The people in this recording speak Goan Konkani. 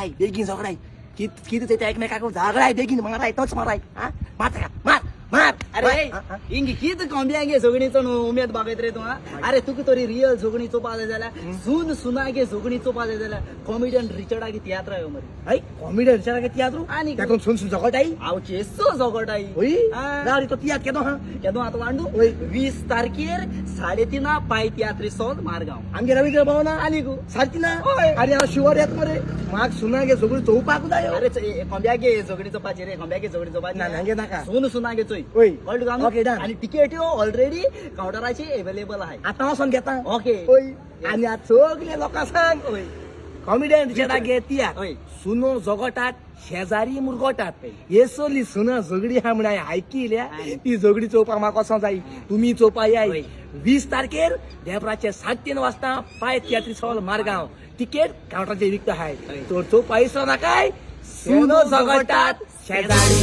झगडाय, बेगीन झगडाय. कित कित ते एकमेकाक झगडाय, बेगीन माराय, तोच माराय. हा, मार ताका, मार मार. अरे हा, हा. हिंग कित कोंब्यांगे झगडीचो न्हू उमेद बागयत रे तूं हा? अरे तुका तरी रियल झगडी चोवपा जाय जाल्यार, सून सुनागे झगडी चोवपा जाय जाल्यार कॉमेडियन रिचर्डागे तियात्र यो मरे. हय, कॉमेडियन रिचर्डागे तियात्र. आनी तातूंत सून सून झगडटाय. हांव चेसो झगडटाय. हय. हा. राव रे, तो तियात्र केदो हा? केदो आतां वांडू? हय. 20 तारखेर 3:30 पाय तियात्री सोल मारगांव. आमगे रवी भोवना. आनी गो. सारकी ना. हय. अरे हांव शुवर येता मरे, म्हाका सुनागे सगळी चोवपाक जाय. अरे कोंब्यागे झगडी चोवपाची रे, कोंब्यागे झगडी चोवपाची. ना, नागे नाका. सून सुनागे चोय. हय. कळ्ळें तुका न्हू? Okay, done. आनी टिकेट्यो ऑलरेडी कावंटराचेर एवेलेबल आहाय. आतां वचोन घेता. ओके. हय, आनी आतां सगळे लोकांक सांग, हय. कॉमेडियन रिचर्डागे तियात्र, हय. सुनो जगोटात शेजारी मुरगोटात. हे सगळी सुना झगडी आहा म्हण हांवें आयकिल्या. ती झगडी चोवपाक म्हाका वचों जाय, तुमी चोवपा याय. हय. 20 तारखेर देपराचे 3:30 वाजता पाय तियात्री सॉल मारगांव. तिकेट कावंटराचेर विकतो आहाय. हय. तर चोवपा इसरो नाकाय, सुनो झगडटात शेजारी.